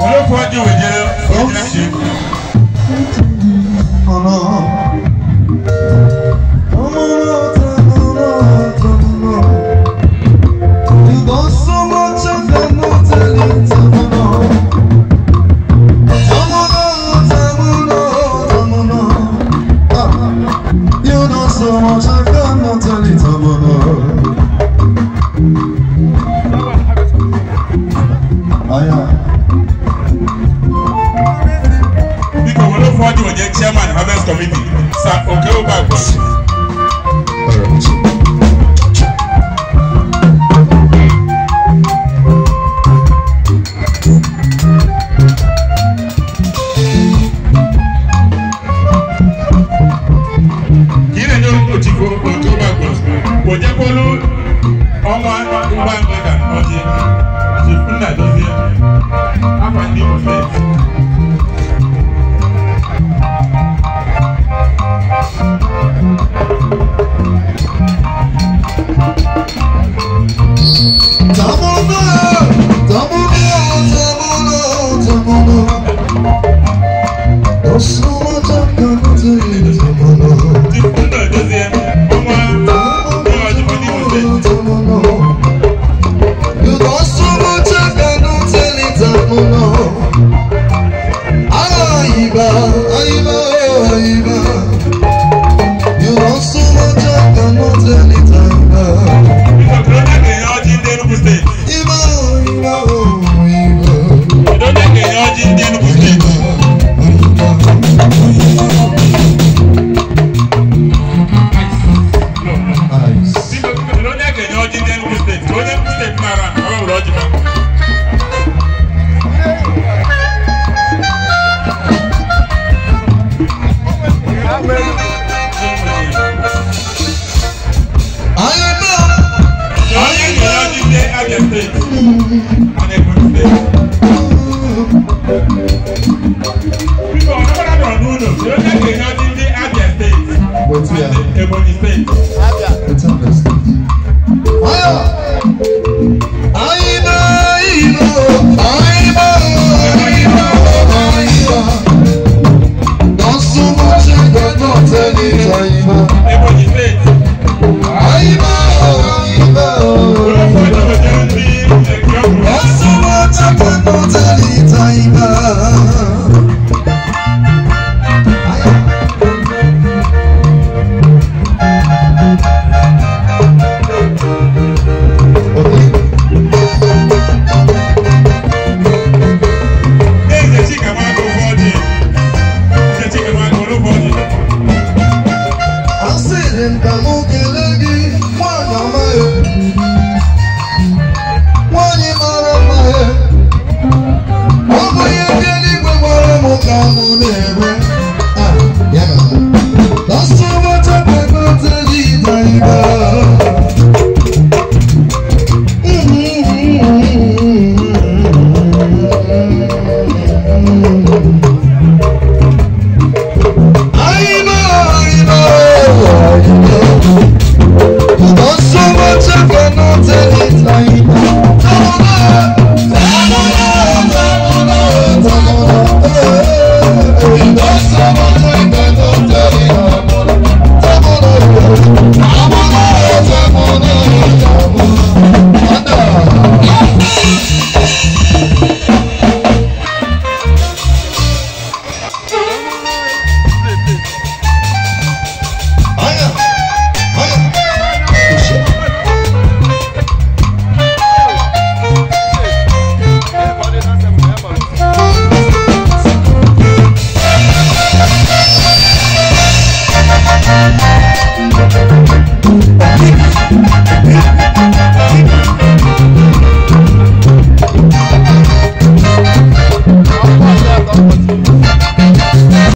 Olóko ọjọ́ òjèrè òjèrè ṣe. You know so much I cannot tell it. Biko olóko ọjọ́ òjèrè chairman harvest committee Sir Okeobagbo. Kì í na-enye Ochifu Okeobagbo ojekwolu ọnwa ngwa Anglican ọjị Chief Nnadozie afa ndị Imo Steeti. Chief Nnadozie ọnwa ndị ọjị ndị Imo Steeti. Biko kedu onye ga-enye ọjị ndị Enugu Steeti? Kedu onye ga-enye ọjị ndị Enugu Steeti? Biko kedu onye ga-enye ọjị ndị Enugu Steeti? Ka onye Enugu Steeti mara ọ were ọjị ma. Kedu onye ga-enye ọjị ndị Abia Steeti? Na Ebonyi Steeti. Biko ọ nọkwara nọ n'ụlọ, kedu onye ga-enye ọjị ndị Abia Steeti? And Ebonyi Steeti.